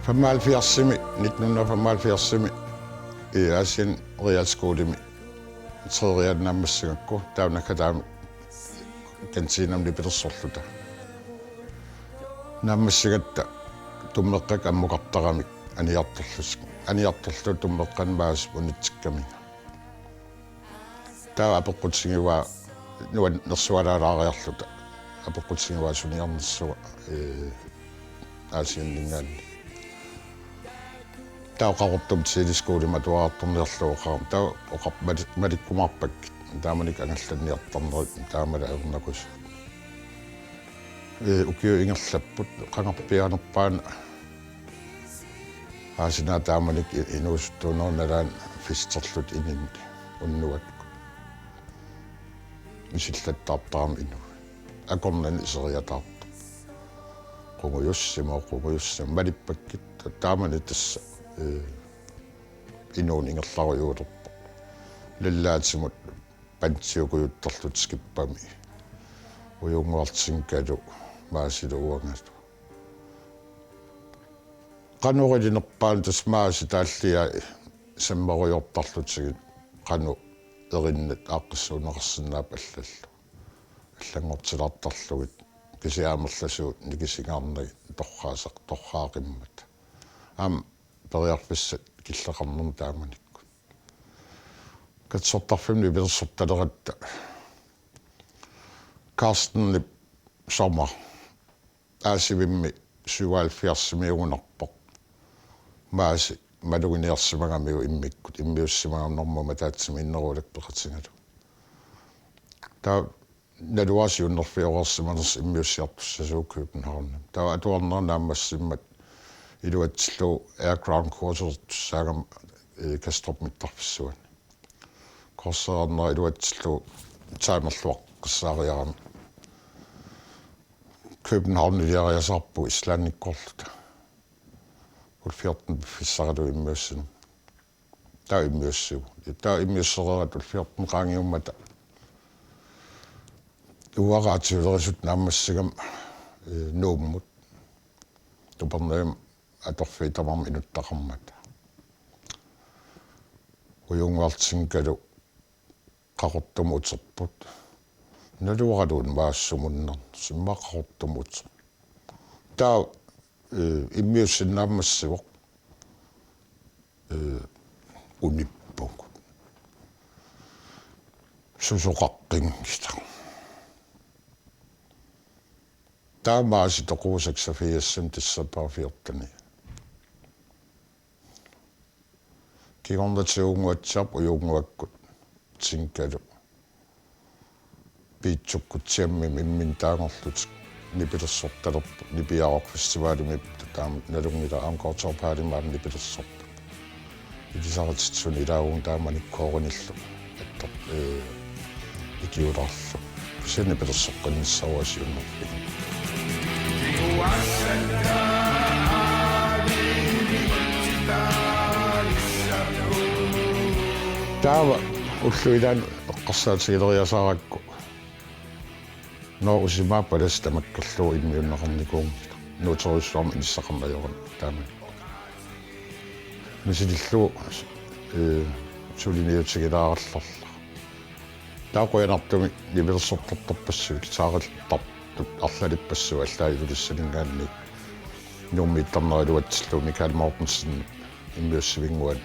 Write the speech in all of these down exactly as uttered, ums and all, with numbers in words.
Femoghalvfjerdsimi, nitten hundrede og femoghalvfjerdsimi, i Asien Realskolemi, tredje G naammassigakku, taava naggataamik kantiinami nipilersorluta. Naammassigatta tummeqqakkut ammukartaramik aniartorlus-, aniartorluta tummeqqanut Maasip unitsikkaminga. Taava apeqqutigivaa nuannersualaariarluta. Apeqqutigivaa suniarnersuaq, ee, Asianninngaanniit. Taava Qaqortumi Teleskolemi atuartarniarlugu oqarama. Taava oqarput mali-, malikkumaarpakkit. Taamanikkut angallanniartarnerit taamaallaat ajornakusoq. Ee, ukiut ingerlapput qangarpiaanerpaani Aasiinnaat taamanikkut i-, inuusuttuunerup nalaani festerlutik ininni unnuakkut. Isillattaartarami inuit. Akornanni iseriataartoq. Qungujussimavoq, qungujussimavoq, malippakkit. Taamani tassa, ee, inuuneq ingerlarujuulerpoq. Lallaatimut pantiukujuttarlutik skippami. Ujunnguaq Tinkalu, Maasilu uangalu. Qanoq ilinerpaani tassa Maasi taalliai sammerujoortarlutigit qanoq erinnat aaqqissuunneqarsinnaapput allallu. Allanngortilaartarlugit kisianni amerlasuut nikisingaarnagit torraasaq-, torraaqimmat. Aamma periarfissat killeqarnermut taamanikkut. Katersortarfimmi nipilersortaleratta Carstenip Sommer. Aasivimmi syvoghalvfjerdsimiugunarpoq. Maasi maluginiarsimagamiuk immikkut, immiussimagami normummi ataatsimiinneruulak peqatigalugu. Taava naluara siunnerfioreersimanersoq immiussiartussasuuvoq Københavnimi. Taava atuarnera naammassimmat iluatsillugu Air Ground kursusertussaagama, ee, Kastrup mittarfissuani. Kursusereernera iluatsillugu timerluaqqissaariarami. Københavniliariasaarpugut Islandikkoorluta. Ulfiorten piffissaralugu immiussinermi. Taava immiussivugut. Taava immiussereeratta Ulfiorten qaangiummata uanga raatiulerisuttoq naammassigama, ee, Nuummut. Tupernavimmi atorfiit tamarmik inuttaqarmata. Ujunnguaq Tinkalu Qaqortumut uterput. Naluaraluunniit Maasip sumunnarnersoq, immaqa Qaqortumut uterput. Taava, ee, immiussineq naammassivoq. Ee, unippugut. Susoqaqqinngilaq. Taava Maasi toquvoq seksogfirsimi december fjorten. Kingornatigut Ujunnguatsiarput Ujunnguakkut Tinkalu Piitsukkutsiammimi imminut taagorlutik nipilersortalerput, Nipiaroq Festivalimi taama nalunngilara, aamma Gortrup Hallimi aamma nipilersortaq. Ilisarititsisunut ilaavunga taamani koorinillu attor-, ee, ikiulaarlugu. Kisianni nipilersoqqinnissaa uanga siunnerfigiga. Taava ullut ilaanni eqqarsaatigileriasaarakku. Nå, usimaappalas tamakkerlugu immiunneqarnikuunngilaq. Nuuterujussuarmik inissaqarneq ajorami taamani. Misilillugu, ee, suliniutigilaarallarlunga. Taava qujanartumik nipilersortartarpassuit, guitarertartut arlalippassuit allaat Ilulissaninngaanniit. Nuummiittarnerat iluatsillugu Michael Mortensen immiussivinnguani.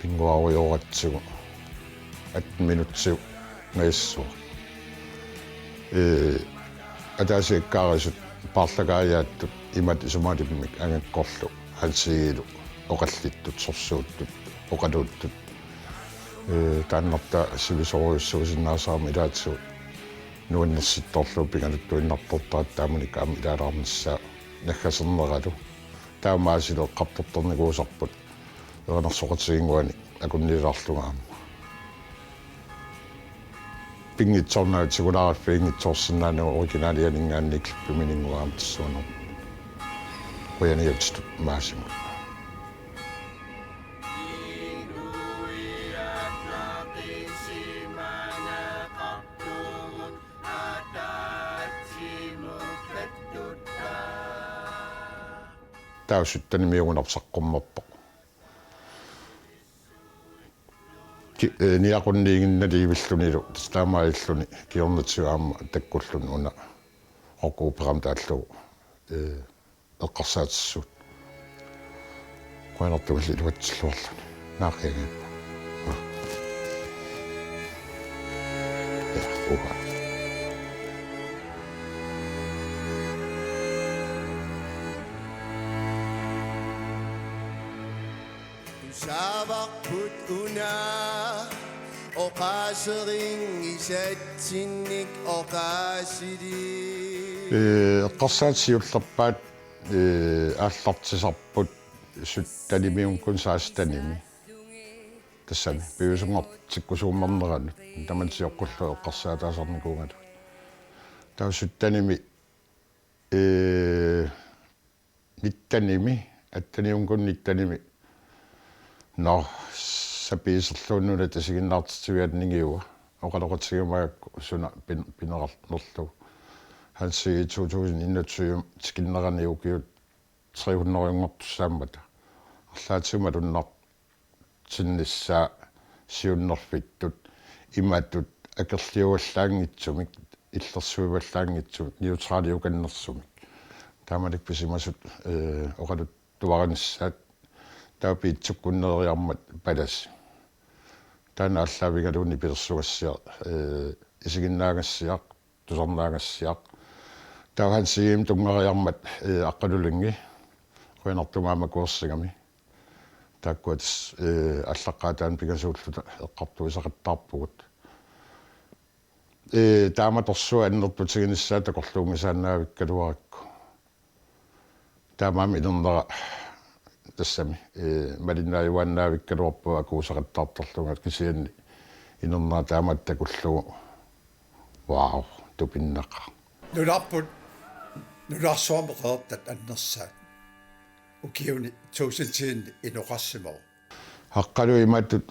Pinnguarujooratsigu atten minutsiup najassuaq. Ee, ataasiakkaarusut paarlakaajaattut imatut isumalimmik angakkorlu halsigilu oqallittut, sorsuuttut, oqaluuttut. Ee, taannartaa sivisoorujussuusinnaasarami ilaatigut nuannersittorlugu pingaluttuinnartortaratta taamanikkut aamma ilaalaarnissaa naggaserneralu. Taava Maasilu eqqartortarnikuusarput erinarsoqatigiinnguanik akunnilaarlunga aamma. Pinngitsoornagu tigulaariffiginngitsoorsinnaanagu originalianinngaanniit klippiminnguamik tassuunermut. Qujaniatsitut Maasimut. Taava syttenimiugunarpoq saqqummerpoq. Ki-, eh, niaqunniiginnaliivillunilu, tassa taamaalilluni kingornatigut aamma takkulluni una rockoperami taallugu, eh, eqqarsaatissut. Qujanartumik iluatsilluarluni. Naaqianngippa. Ja, uha. Tusaavarput una oqaaserinngisatsinnik oqaasili. Ee, eqqarsaat siullerpaat, ee, aallartisarput syttenimiukkun sekstenimi. Tassami piviusunngortikkusuummerneranut tamanna sioqqullugu eqqarsaataasarnikuugaluit. Taava syttenimi, ee, nittenimi, atteniukkun nittenimi. Nå, sapiiserluunniit isiginnaartitsiviannigiua. Oqaloqatigimmagu suna pin-, pineqarnerlugu. Hansi to tusind enogtyve tikinnerani ukiut tre hundrede-nngortussaammata. Arlaatigut malunnartinnissaa siunnerfittut, imatut akerliuallaanngitsumik, illersuivallaanngitsumik, neutraliukannersumik. Taamanikkut pisimasut, ee, oqaluttuarinissaat, taava piitsukkunneeriarmat palasi. Taanna aallaavigalugu nipilersugassiaq, ee, isiginnaagassiaq, tusarnaagassiaq. Taava Hansimut tunngariarmat, ee, Aqqalulingi, qujanartumik aamma kuersigami. Taakkua tassa, ee, aallaqqaataani pingasuulluta eqqartuisaqattaarpugut. Ee, taamatorsuaq annertutiginissaa takorluunngisaannaavikkaluarakku. Taamaammat inernera tassami, ee, malinnaajuaannaavikkaluarpoq akuusaqattaartarlunga, kisianni inernera taamaattoq takullugu. Wow, tupinnaqaaq. Nunarput nunarsuarmi qeqertat annersaat ukiuni tuusintiinni inoqarsimavoq. Aqqalu imatut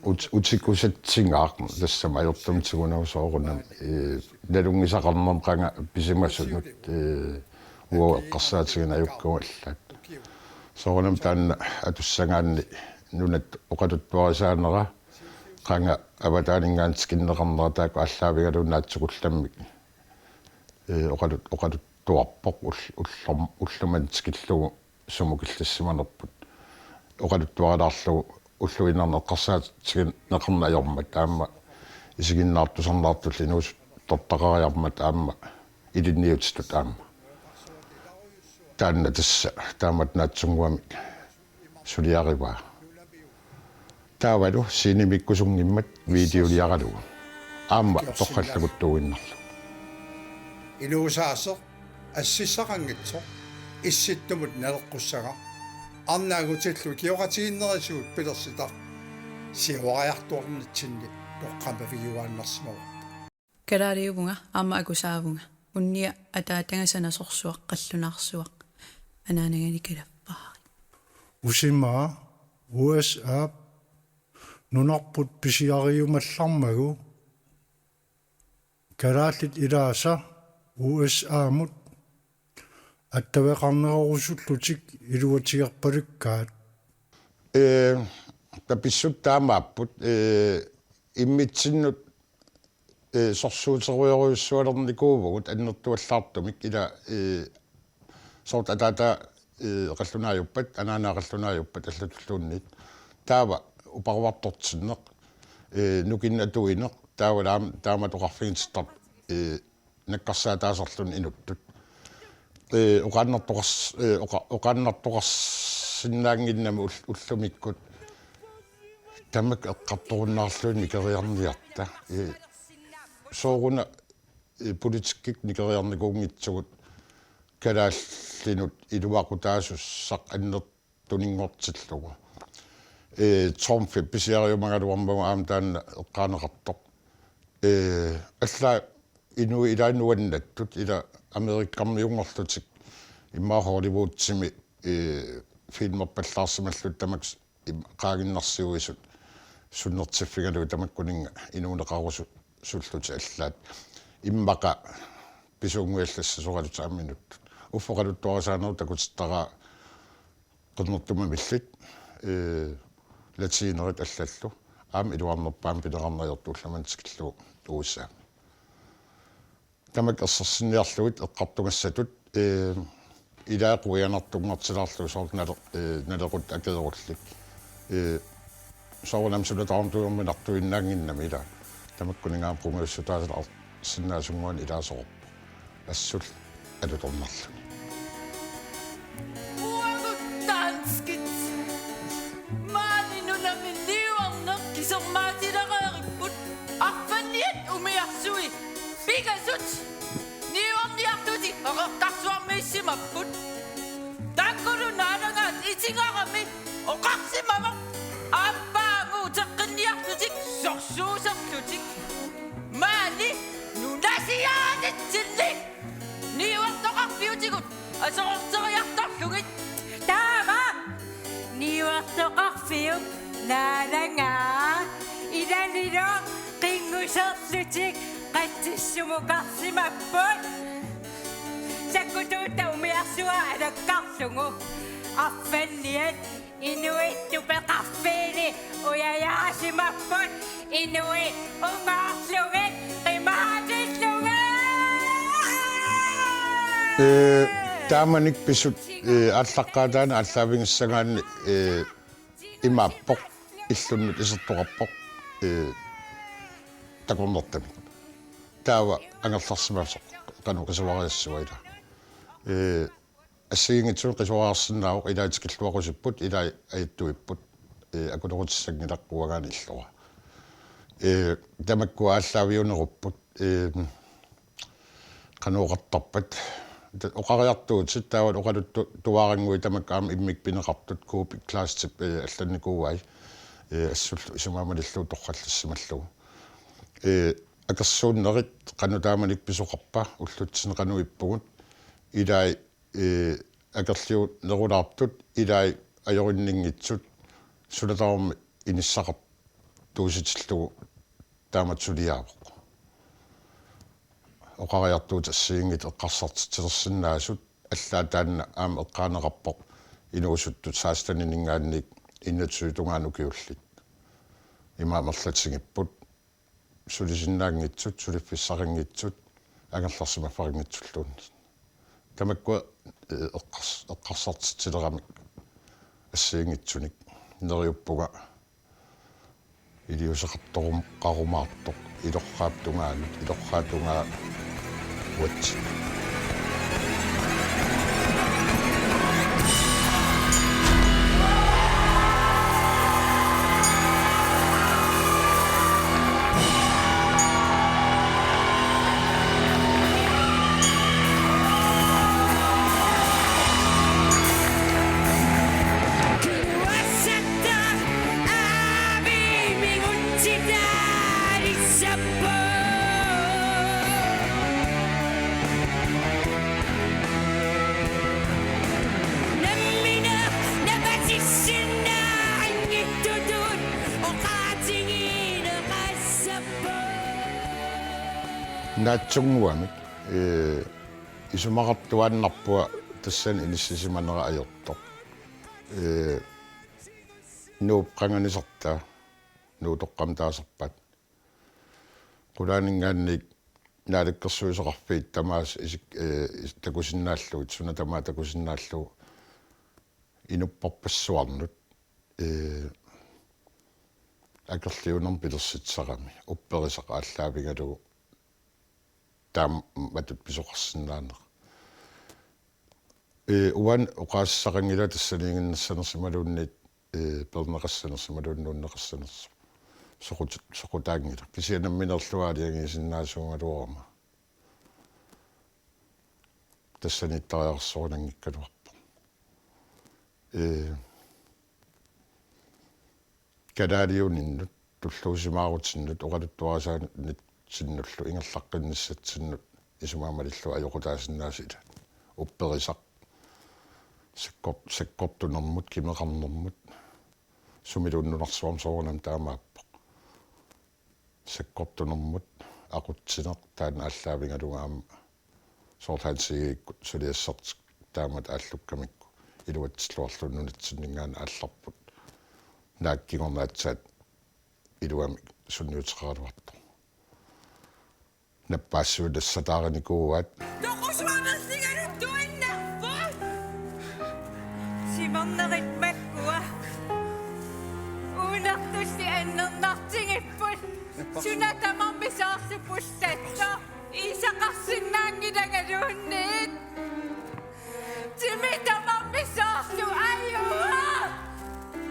ut-, utikusatsigaaq tassami ajortumik tigunagu soorunami, ee, nalunngisaqarnermi qanga pisimasunut, ee, uagut eqqarsaatigineq ajukkagut allaat. Soorunami taanna atussagaanni nunat oqaluttuarisaanera qanga avataaninngaanniit tikinneqarnera taakku aallaavigalugu naatsukullammik, ee, oqalut-, oqaluttuarpoq ull-, ullorm-, ullumimut tikillugu sumut killissimanerput. Oqaluttuarilaarlugu ulluinnarni eqqarsaatigineqarneq ajormat aamma isiginnaartusarnaartullu inuusuttortaqariarmat aamma ilinniutitut aamma. Taanna tassa taamatut naatsunnguamik suliarivaa. Taavalu scenemiikkusunngimmat videoliaralugu. Aamma torrallakuttuuinnarlugu. Inuusaaseq assissaqanngitsoq Issittumut naleqqussagaq, arnaagutillugit kioqatigiinnerisigut pilersitaq siuariartuarnitsinni toqqammavigiuaannarsimavarput. Kalaaliuvunga aamma akusaavunga. Unnia ataataga sanasorsuaq qallunaarsuaq. Anaanagani kalappaari. Usimaa U S A-p nunarput pisiariumallarmagu kalaallit ilaasa U S A-mut attaveqarnerorusullutik iluatigerpalukkaat. Ee, tapissut taamaapput, ee, immitsinnut, ee, sorsuuterujorujussualernikuuvugut annertuallaartumik ila, ee, soorlu ataataa, ee, qallunaajuppat, anaanaa qallunaajuppat allatulluunniit. Taava uparuartortinneq, ee, nukinnik atuineq, taava laam-, taamatut oqarfigitittarput, ee, nakkarsaataasarluni inuttut. Ee, oqaannartoqars-, ee, oqa-, oqaannartoqarsinnaannginnami ull-, ullumikkut tamakku eqqartorunnaarlugit nikeriarniarta. Ee, sooruna, ee, politikkikkut nikeriarnikuunngitsugut kalaallinut iluaqutaasussaq anner- tuninngortillugu. Ee, Trump pisiariumagaluarmagu aamma taanna eqqaaneqartoq. Ee, allaat inuit ilaat nuannattut, ila Amerikkarmiunngorlutik immaqa Hollywoodimi, ee, filmerpallaarsimallutik tamakku s-, im-, qaangiinnarsiuisut sunnertiffigalugit tamakkuninnga inuuneqarusu-, sullutik allaat. Immaqa pisuunngujallassasugalutik aamma inuttut. Uffa oqaluttuarisaanerup takutittaraa qernertumamillit, ee, latiinerit allallu. Aamma iluarnerpaamik pineqarneq ajortuullamani tikillugu U S A. Tamakku ersersinniarlugit eqqartugassatut, ee, ilaa quianartunngartilaarlugu soorlu nale-, ee, nalequttat akeerullit. Ee, soorunami sulataartuunerminartuinnaannginnami ilaa. Tamakkuninnga aamma qungujussutaasut ar-, sinnaasunngorlugit ilaasoqarpoq. Assullu alutornarluni. Uagut danskit. Maani nunami niuerneq kisermaatilereeripput. Arfanniat umiarsui. Pingasut. Niuerniarlutik eqqarsuarmiissimapput. Taakkulu naalagaat itigarami oqarsimavoq aappaagu uteqqinniarlutik sorsuuserlutik. Maani nunasiaanitsinni niuertoqarfiutigut aserorteriartorlugit. Taava niuertoqarfiup naalagaa ilanilu qinnguserlutik qatsissumukarsimapput. Sakkutuutta umiarsuaa alakkarlugu arfanniat inuit tupeqarfiini ujajaasimapput, inuit ungaarlugit qimaatillugit. Ee, taamani pisut, ee, aallaqqaataani aallaavigissagaanni, ee, imaappoq, illunnut isertoqarpoq, ee, takornartamik. Taava angerlarsimasoq qanoq qisuariassava ilaa. Ee, assigiinngitsunik qisuariarsinnaavoq, ilaa tikilluaqqusipput, ilaa ajattuipput, ee, akulerutissanngilaq uangaana illua. Ee, tamakku aallaaviunerupput, ee, qanoq oqartarpat. Ta-, oqariartuutit taava oqaluttuarannguit tamakku aamma immikkut pineqartut kuupik klaastip, ee, allannikuuai, ee, assullu isumaga malillugu torrallassimallugu. Ee, akersuunnerit qanoq taamanikkut pisoqarpa, ullutsinni qanoq ippugut, ilai, ee, akerliunerulaartut, ilai ajorinninngitsut sulataarmi inissaqartuusitillugu taamatut suliaavoq. Oqariartuutit assigiinngitsut eqqarsartitsilersinnaasut, allaat taanna aamma eqqaaneqarpoq inuusuttut sekstenininngaanniit enogtyve tungaanut ukiullit. Ima amerlatigipput, sulisinnaanngitsut, suliffissaqanngitsut, angerlarsimaffaqanngitsulluunniit. Tamakkua, ee, eqqars-, eqqarsartitsileramik assigiinngitsunik neriuppunga iliuuseqartorum-, qarumaartoq ilorraap tungaanut, ilorraap tungaa uatsinni. Naatsunnguamik, ee, isumaqartuaannarpunga tassani inissisimanera ajortoq. Ee, Nuup qanganisartaa, Nuup toqqammat taasarpaat. Qulaaninngaanniit naalakkersuisoqarfiit tamaasa isik-, ee, is-, takusinnaallugit, suna tamaat takusinnaallugu inupparpassuarnut, ee, akerliunermik pilersitsisarami, upperisaq aallaavigalugu taamatut pisoqarsinnaanera. Ee, uani oqaasissaqanngilanga tassaniiginnassanersimaluunniit, ee, peerneqassanersimaluunniit nuunneqassanersoq. Soqut-, soqutaanngilaq. Kisianni nammineerlunga aalajangiisinnaasuugaluaruma. Tassaniittariaqarsorinanngikkaluarpoq. Ee, kalaaliuninnut, tulluusimaarutinnut, oqaluttuarisaanitsinnullu ingerlaqqinnissatsinnut isumaga malillugu ajoqutaasinnaasut ilaat. Upperisaq, sakkor-, sakkortunermut, kimeqarnermut, sumiluunniit nunarsuarmi soorunami taamaappoq. Sakkortunermut aqutsineq taanna aallaavigalugu aamma Soorlu Hans Egekkut suliassartik taamatut aallukkamikku iluatsilluarlugu nunatsinninngaanniit aallarput. Naak kingorna aatsaat iluamik sunniuteqaraluartoq. Nappaassui nassataarinikuuaat. Toqusuamersigaluttuinnarput. Simernerit makkua. Uunartulli annernartigipput. Suna tamarmi soorlu pullattoq. Iisaqarsinnaanngilangaluunniit. Timi tamarmi soorlu ajua.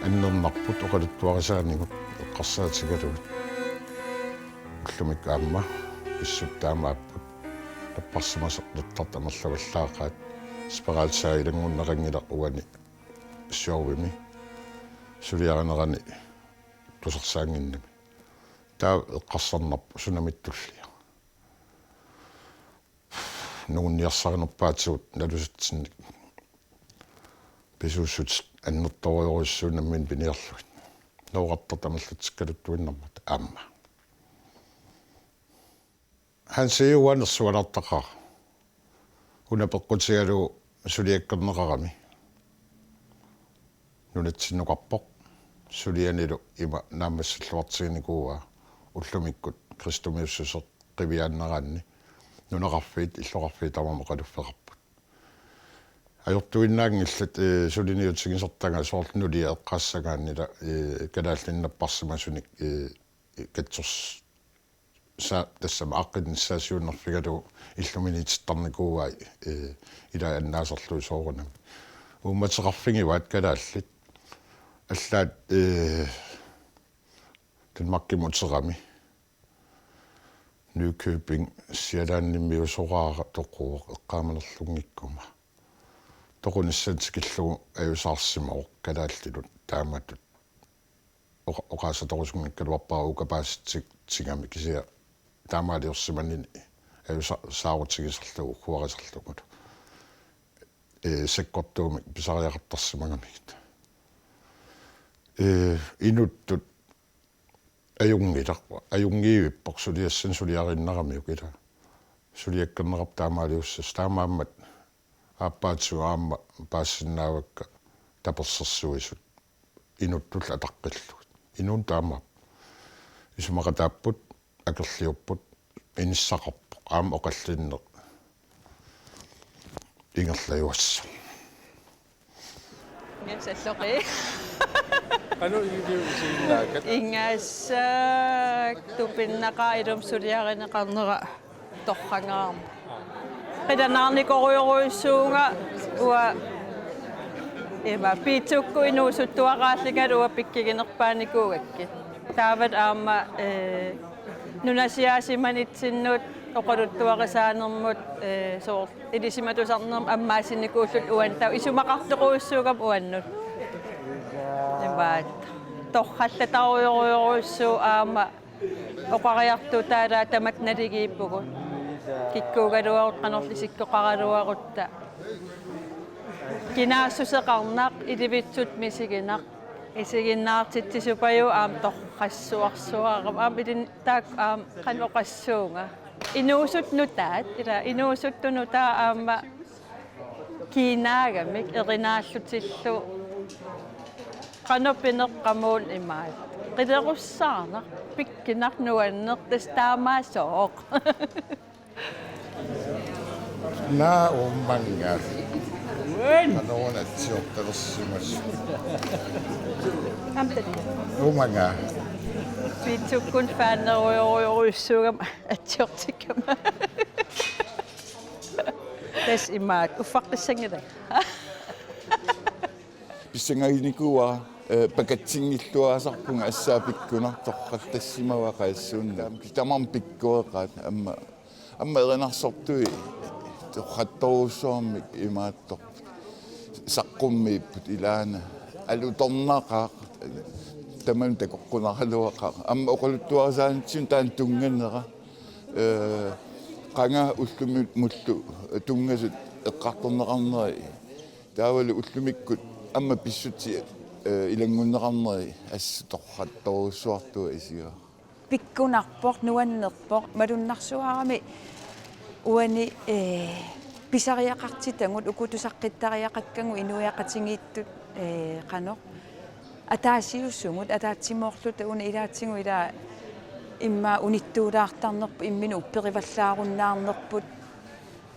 Annernarput oqaluttuarisaanigut eqqarsaatigalugit. Ullumikkut aamma pissutsit taamaapput. Napparsimasoq nittartut amerlavallaaqaat. Spiralsaa ilanngunneqanngilaq uani Sjovimi. Suliarinerani tusarsaannginnami. Taava eqqarsarnarpoq sunamit tullia. Nungunniarsarinerpaatigut nalusatsinnik. Pisuussutit annertoorujussuuvoq nammineq piniarlugit. Nooqartartut amerlatsikkaluttuinnarmata aamma. Hansi uanga nersualaartaqaara. Una peqqutigalugu suliakkerneqarami. Nunatsinnukarpoq. Sulianilu ima naammassilluartiginikuuaa ullumikkut kristumiussuseq qiviaannaraanni. Nunaqarfiit illoqarfiit tamarmik oqaluffeqarput. Ajortuinnaanngillat, ee, suliniutigisartagaat soorlu nulia eqqaassagaanni ila, ee, kalaallinik napparsimasunik, ee, katsors-, sa-, tassami aaqqinnissaasiunnerfigalugu illuminitittarnikuuai, ee, ila annaasarlugit soorunami. Uummateqarfigivaat kalaallit. Allaat, ee, Danmarkimut uterami. Nykøbing Sjællandimiusoraara toquvoq eqqaamanerlunngikkuma. Toqunissanik tikillugu ajuusaarsimavoq kalaallinut taamatut. Oqa-, oqaasatorusunngikkaluarpara uku kapaasitsigami kisianni taamaaliorsimanini ajusa-, saarutigisarlugu ugguarisarlugulu. Ee, sakkortuumik pisariaqartarsimagamigit. Ee, inuttut ajunngilaq, ajunngivippoq suliassanik suliariinnaramiuk ila. Suliakkerneqarpoq taamaaliussasoq, taamaammat aappaatigut aamma paasisinnaavakka tapersersuisut inuttullu ataqqillugit. Inunnut taamaappoq. Isumaqataapput, akerliupput, inissaqarpoq, aamma oqallinneq ingerlajuassaaq. Ingassalloqi. Qanoq iliuusiinnaakat? Ingassaaq tupinnaqaaq ilumut suliarineqarnera torrangaarmat. Qilanaarnikorujorujussuuvunga uanga ima piitsukkut inuusuttuaraallingalu uanga pikkiginerpaanikuugakkit. Taavalu aamma, ee, nunasiaasimanitsinni oqaluttuarisaanermut, ee, soorlu ilisimatusarnermut ammaassisinikuullutik uannut, taava isumaqartorujussuugami uannut. Imaattoq. Torrallatarujorujorujussuuvoq aamma oqariartuutaalaat tamatta naligiippugut. Kikkuugaluarutta qanorlu isikkoqaraluarutta. Kinaassuseqarnaq, ilivitsutut misiginaq. Isiginnaartitsisupajuvoq aamma torrassuarsuararami. Aamma ilin taakku aamma qanoq oqassuunga. Inuusuttut nutaat, ila inuusuttut nutaat aamma kiinaagamik erinaallutillu. Qanoq pineq qamuuna imaattoq. Qilerussaarnaq, pikkunaq nuanneq tassa taamaasooq. Naa uumannga. Qanoruna atsiortalersimasut. Aamma tassa. Uumannga. Piitsukkut faanerujorujorujussuugama atsiortikkama. Tassa imaattoq uffaqqissanngilanga. Pissangaginikuuara, ee, pakatsinngilluaasarpunga assaat pikkunartoqqattassimavaa qaassuunnaat. Tamarmik pikkoreqaat aamma, aamma erinarsortui torrattorujussuarmik imaattoq saqqummiipput ilaana. Alutornaqaaq, tamanna takoqqunaraluaqaaq. Aamma oqaluttuarisaanitsinnut taanna tunnganera. Ee, qanga ullumimullu tunngasut eqqartorneqarneri. Taavalu ullumikkut aamma pissutsit, ee, ilanngunneqarneri assut torrattorujussuartuat isigaara. Pikkunarpoq, nuannerpoq, malunnarsuarami Uani, ee, pisariaqartitagut, uku tusaqqittariaqakkagut inuiaqatigiittut, ee, qanoq, ataasiusugut, ataatsimoorluta una ilaatigut ilaa immaqa unittuulaartarnerput, imminut upperivallaarunnaarnerput,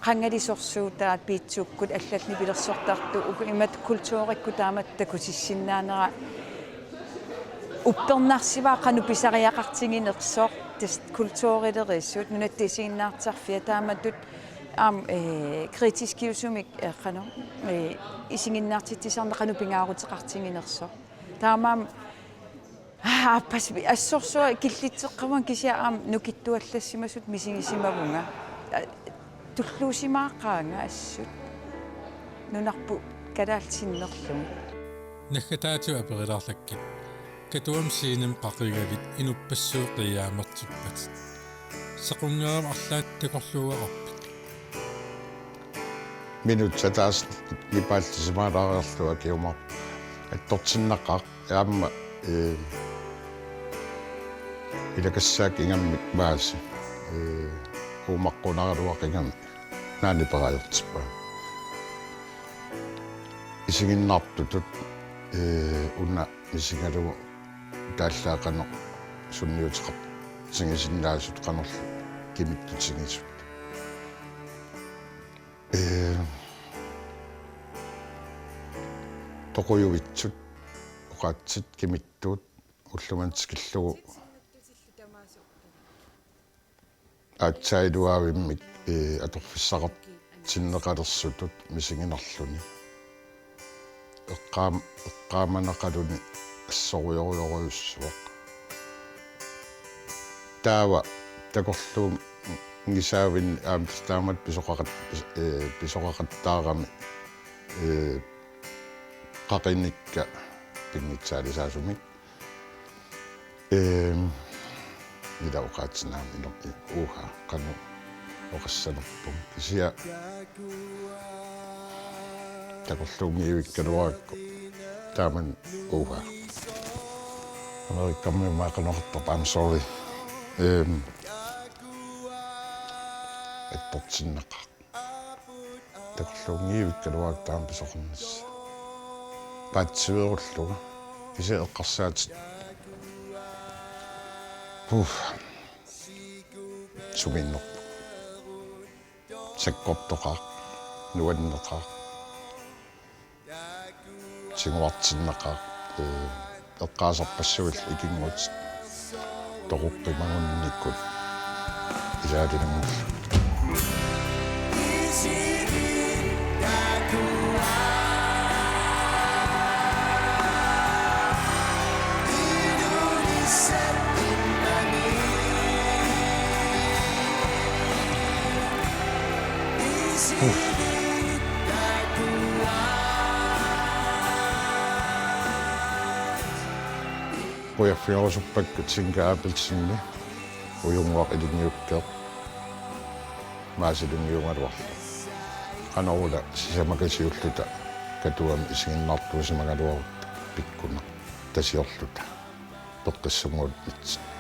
qangali sorsuutaat piitsuukkut allallu nipilersortartut, uku imatut kulturikkut taamatut takutissinnaanera uppernarsivaa qanoq pisariaqartiginersoq, tassa kulturilerisut, nunatta isiginnaartarfia taamatut, aamma, ee, kritiskiusumik, ee, qanoq, ee, isiginnaartitsisarneq qanoq pingaaruteqartiginersoq. Taamaammat, aa, aappasippoq, assorsuaq killitseqqavugut kisianni aamma nukittuallassimasutut misigisimavunga. Aa, tulluusimaaqaanga assut. Nunarput kalaallit sinnerlugit. Naggataatigut aperilaarlakkit: Katuami scenemi qaqigavit inuppassuit qiiaamertippatit. Sequnngerama arlaat takorluugaqarpit? Minut ataaseq nipaallisimaalaariarlugu akiumaarpoq. Attortinnaqaaq aamma, ee, ilakassaakkut ingammik Maasi, ee, uumaqqunaraluaqigami naani perajortippaa. Isiginnaartutut, ee, una misigalugu taallaat qanoq sunniuteqartigisinnaasut qanorlu kimittutigisut. Ee, toqujuvitsut, oqaatsit kimittuut, ullumimut tikillugu aatsaagiluavimmik, ee, atorfissaqartinneqalersutut misiginarluni. Eqqaam-, eqqaamanaqaluni assorujorujorujussuaq. Taava takorluunngisaavinni aamma taamatut pisoqaqat-, pis-, ee, pisoqaqattaarami, ee, qaqinikka pinngitsaalisaasumik. Ehm, ila oqaatsinnaam ino-, i-, uha, qanoq oqassanerpunga. Kisianni takorluunngivikkaluarakku taamani uha. Amerikamiummaa qanoq oqartarpa, I'm sorry. Ehm, attortinnaqaaq. Takorluunngivikkaluarakku taama pisoqarnissaq. Paatsiveerullunga. Kisianni eqqarsaatit. Puh. Sumiinnerpoq. Sakkortoqaaq. Nuanneqaaq. Tiguartinnaqaaq, ee, eqqaasarpassuillu ikinngutit toqoqqimagunnikkut ilaatinngullugit. Qujaffigerusuppakka Tinka Abelsenip Ujunnguaq Ilinniukkeerp Maasi Lyngjuugaluarluni. Qanoruna sisamakasiulluta Katuami isiginnaartuusimagaluarutta pikkunartasiorluta Peqqissunnguup Nitsinni.